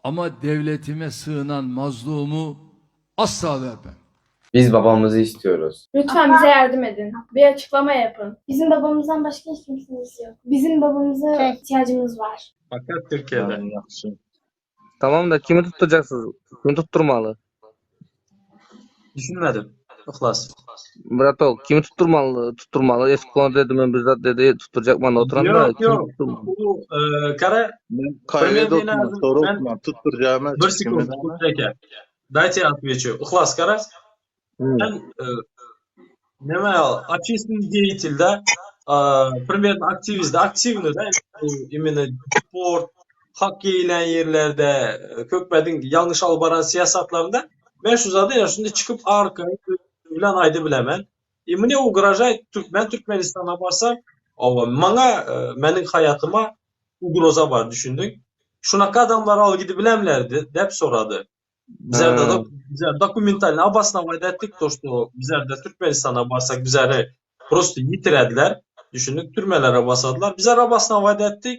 Ama devletime sığınan mazlumu asla vermem. Biz babamızı istiyoruz. Lütfen bize yardım edin. Bir açıklama yapın. Bizim babamızdan başka hiç kimsemiz yok. Bizim babamıza ihtiyacımız var. Fakat Türkiye'de. Tamam da kimi tutturacaksınız? Kimi tutturmaly? Düşünmedim. Ihlas. Bratok, kimi tutturmaly? Tutturmaly. Eski dedi, men bir zat dedi, tutturjak manda oturan da Yok kimi yok. tutturmaly? Bu e, kara Kayyada Примерно oturma, soru ben oturma, tutturacağım bir sekund aka. Дайте отвечу. Ihlas kara. Ben e, neme общественный деятель, да, а, примерно aktivist, активный, да, именно sport, hak ýerilen ýerlerde, kökmediň ýalňyş alyp baran syýasatlarynda men şu zady ýa şunda çykyp arkaýyn bilen aýdy bilemen. И мне угрожает Türkmen Türkmenistana barsam, awa maňa e, meniň haýatyma угроза bar düşündüň. Şunaka adamlar al gidip bilemlerdi dep sorady. Bizler de Ha. bizler dokumentalny обосновать etdik то, что bizler de Türkmenistana barsak bizleri просто ýitirediler. Düşündük türmelere basadylar. Bizler обосновать etdik.